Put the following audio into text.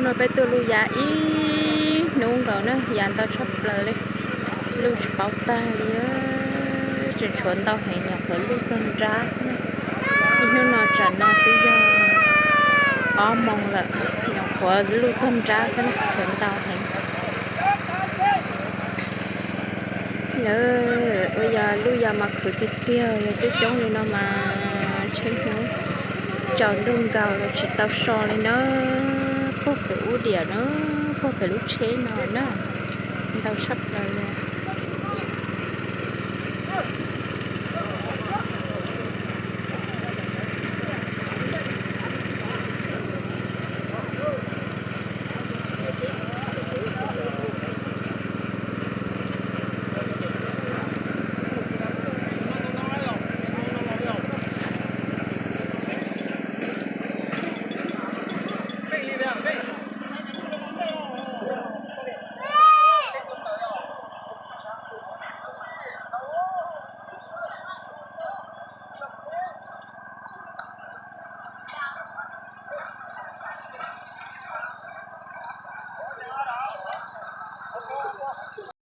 Peb tuaj luj ya ib hnub nkaus na, ya ntau tshaj plaws li, luj tsis paub tag li. Tseem tshuav ntau heev, nyuam qhuav luj txog nrab. Ib hnub no tsam no twb yog ob moos lawm, nyuam qhuav luj txog nrab xwb, tshuav ntau heev. Lawv ua yog luj ya mas khwv tiag tiag, yog coob coob li no mas tsheb hnub tsaus ntuj nkaus los tsis tau so li na. Puag pem ub diam na, puag pem lub tsheb no na, ntau tshaj plaws li.